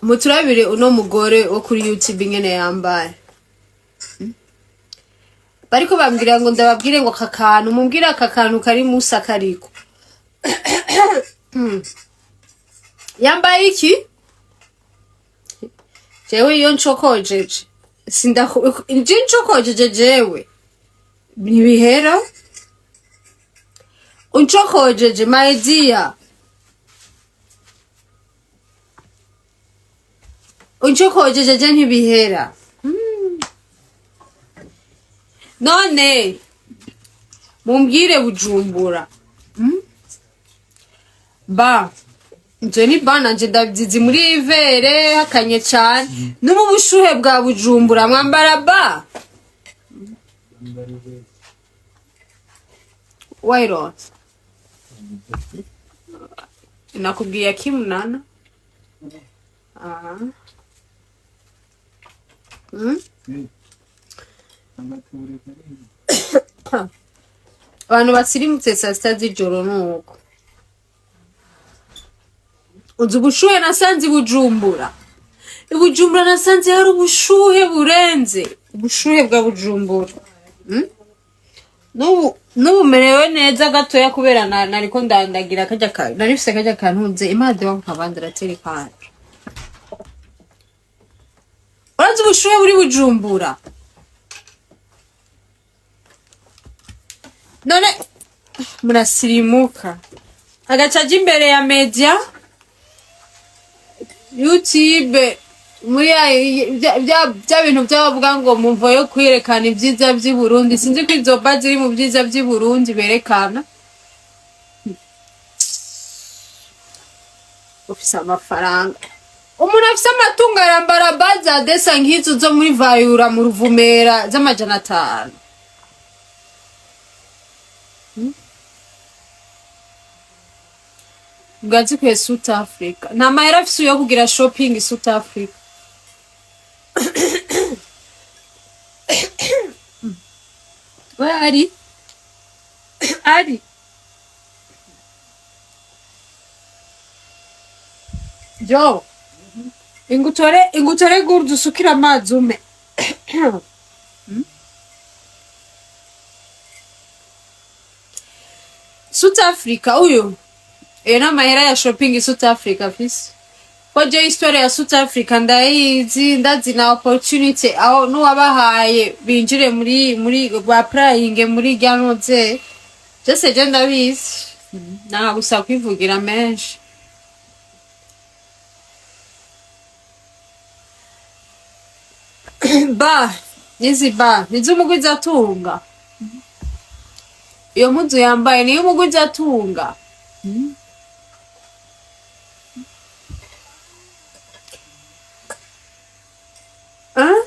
Muturabire uno mugore wo kuri YouTube ingene yambaye. Bariko bambwira ngo ndababwire ngo aka kantu, mumbwire aka kantu kari musa kariko. Yambaye iki? Jewe iyo ncokojeje sindaku nje ncokojeje jewe ntibihera. Uncokojeje my dear, uncokojeje je ntibihera. None mumbwire Bujumbura. Ba nje ni ba nanje ndavyizi muri ivere hakanye cane no mu bushuhe bwa Bujumbura mwambara ba Why not? Nakubwiye kimunana. Aha. Abantu basirimutse saa sita z'ijoro nuko. Uzi ubushuhe nasanze i Bujumbura. I Bujumbura nasanze hari ubushuhe burenze. Ubushuhe bwa Bujumbura. N'ubu n'ubu merewe neza gatoya kubera nariko ndandagira karya ka nari mfise karya kantunze impande wa nkabandi rateri kanje. Urazi ubushuhe buri Bujumbura. None murasirimuka. Agaca aja imbere ya media YouTube muri bya bintu by'abavuga ngo mumvo yo kwerekana ibyiza by'i Burundi, sinzi ko izo ba ziri mu byiza by'i Burundi berekana. Ufise amafaranga, umuntu afise amatungo arambara ba za desa nk'izo zo muri Vayura mu Ruvumera z'amajana 5. Bwazikuye South Africa, nta mahera afise yo kugira shopping South Africa. We ari ari jo ingutore ingutore gurdu usukire amazi ume. South Africa uyu iyo ni amahera ya shopping South Africa afise ko je histoire ya South Africa ndayizi, ndazi na opportunity aho n'uwabahaye binjire muri bapurayinge muri rya noze byose je ndabizi, nta gusa kwivugira menshi. Ba nizi ba niz'umugwizatunga, iyo mpuzu yambaye niyo umugwizatunga. Ah?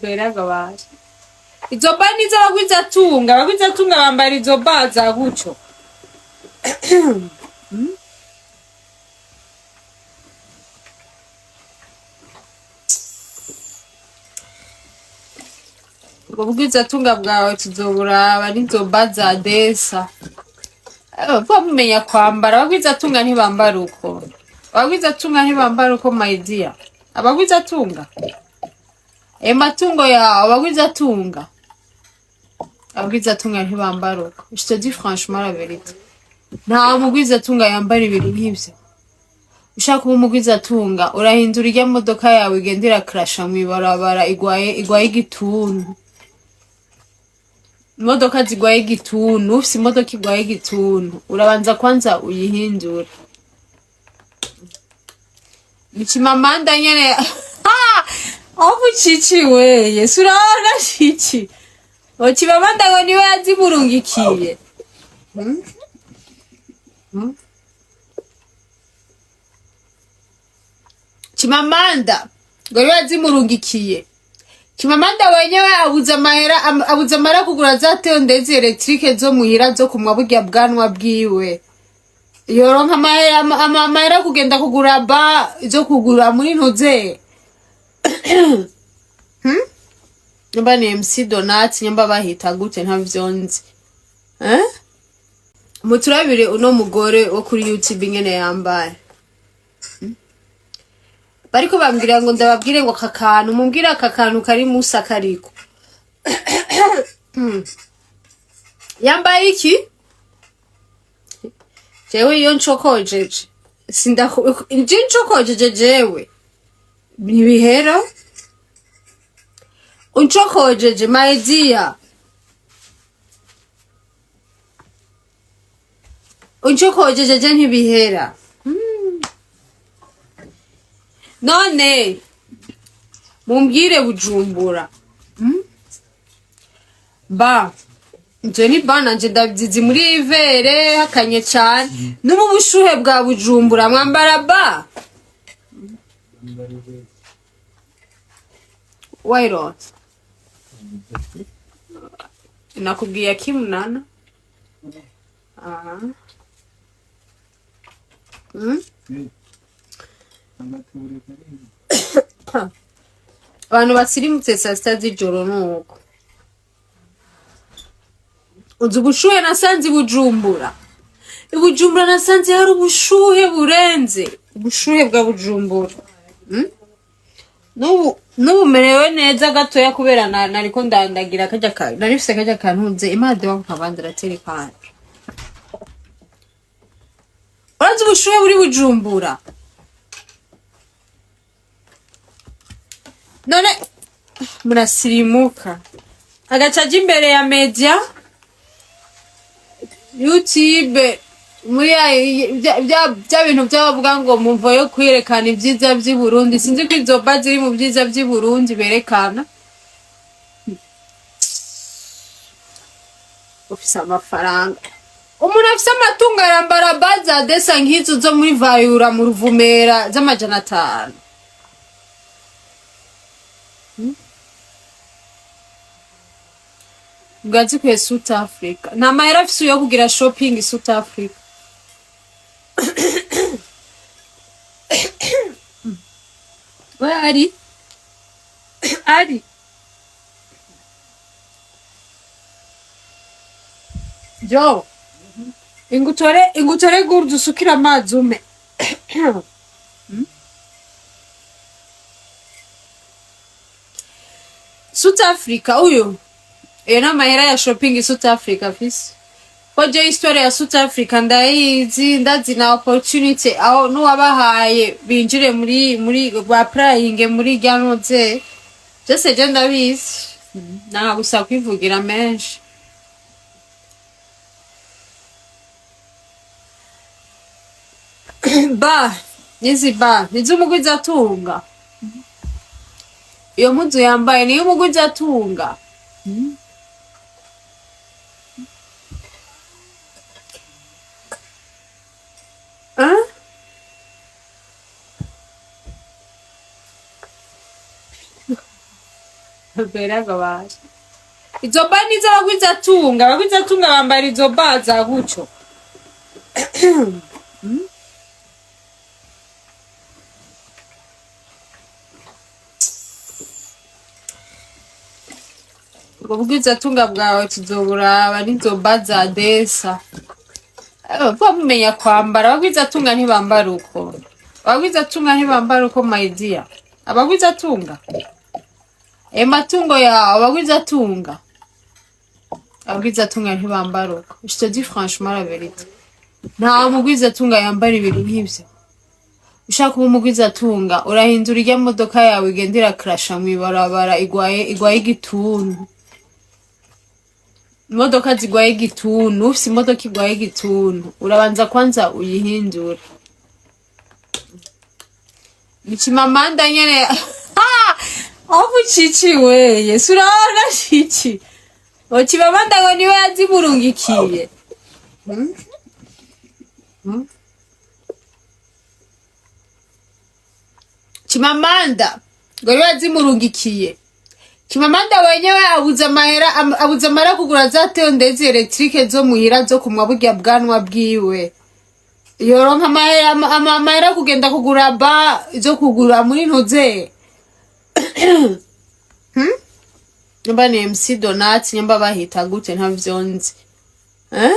Beraga baje izo ba nizo abagwizatunga, abagwizatunga bambara izo ba za gutyo. Ubwo bwizatunga bwawe tuzoburaba n'izo ba za desa. Bapfa mumenya kwambara, abagwizatunga ntibambara uko, abagwizatunga ntibambara uko my dear, abagwizatunga ayo matungo yawe, abagwizatunga abagwizatunga ntibambara uko. Je te dis franchement la vérité, nta mugwizatunga yambara ibintu nk'ivyo. Ushaka kuba umugwizatunga urahindura irya modoka yawe igenda irakrasha mw'ibarabara igwaye igwaye igituntu. Imodoka zigwaye igituntu, ufise imodoka igwaye igituntu urabanza kwanza uyihindure. Ni Chimamanda nyene aho Chichi weye surabona Chichi o Chimamanda ngo niwe yazimurungikiye. Hmm? Hmm? Chimamanda ngo niwe yazimurungikiye. Chimamanda wenyewe abuze amahera, abuze amahera kugura za tondezi electrique zo muhira zo kumwa burya bwanwa bwiwe, yoronka amahera amahera kugenda kugura ba zo kugura muri ntuze. Nyamba ni MC Donat, nyamba bahita gute ntavyo nzi. Eh? Muturabire uno mugore wo kuri YouTube ingene yambaye. Bariko bambwira ngo ndababwire ngo aka kantu, mumbwire aka kantu kari musi akariko. Yambaye iki? Jewe iyo ncokojeje sindaku nje ncokojeje jewe ntibihera. Uncokojeje, my dear, uncokojeje je ntibihera. None mumbwire Bujumbura. Ba nje ni ba nanje ndavyizi muri ivere hakanye cane n'ubu bushuhe bwa Bujumbura mwambara ba. Why not? Nakubwiye kimunana. Aha. Abantu basirimutse saa sita z'ijoro nuko uzi ubushuhe nasanze i Bujumbura. I Bujumbura nasanze hari ubushuhe burenze ubushuhe bwa Bujumbura. N'ubu merewe neza gatoya kubera nariko ndandagira karya ka nari mfise karya kantunze impande wako kabandira kanje. Urazi ubushuhe buri Bujumbura? None murasirimuka agaca aja imbere ya media YouTube muri bya bintu by'abavuga ngo mumvo yo kwerekana ibyiza vy'i Burundi. Sinzi ko izo ba ziri mu byiza vy'i Burundi berekana. Ufise amafaranga, umuntu afise amatungo arambara baza desa nk'izo zo muri Vayura mu Ruvumera z'amajana 5. Bwazikuye South Africa. Nta mahera afise yo kugira shopping South Africa. We ari Jo, ingutore gurdu usukire amazi ume. South Africa uyu iyo ni amahera ya shopping South Africa afise. Ko je histoire ya South Africa ndayizi, ndazi na opportunity aho n'uwabahaye binjire muri ba-applying muri rya noze byose je ndabizi, nanga gusa kwivugira menshi. Ba nizi ba niz'umugwizatunga, iyo mpuzu yambaye niyo umugwizatunga. Hein? Beraga baje izo ba niz'abagwizatunga, abagwizatunga bambara izo ba za gutyo. Ubwo bwizatunga bwawe tuzoburaba n'izo ba za desa. Vuba mumenya kwambara. Abagwizatunga ntibambara uko, abagwizatunga ntibambara uko, my dear. Abagwizatunga, ayo matungo yawe, abagwizatunga ntibambara uko. Je te dis franchement la vérité, nta mugwizatunga yambara ibintu nk'ivyo. Ushaka kuba umugwizatunga urahindura irya modoka yawe igenda irakrasha mw'ibarabara igwaye igituntu. Imodoka zigwaye igituntu, ufise imodoka igwaye igituntu urabanza kwanza uyihindure. Ni Chimamanda nyene aho Chichi weye surabona Chichi ngo Chimamanda ngo niwe yazimurungikiye. Hmm? Hmm? Chimamanda ngo niwe yazimurungikiye. Chimamanda wenyewe abuze amahera, abuze amahera kugura za tondeuse électrique zo muhira zo kumwa burya bwanwa bwiwe. Yoronka amahera amahera kugenda kugura ba zo kugura muri ntuze. Nyamba ni MC Donat, nyamba bahita gute ntavyo nzi. Eh?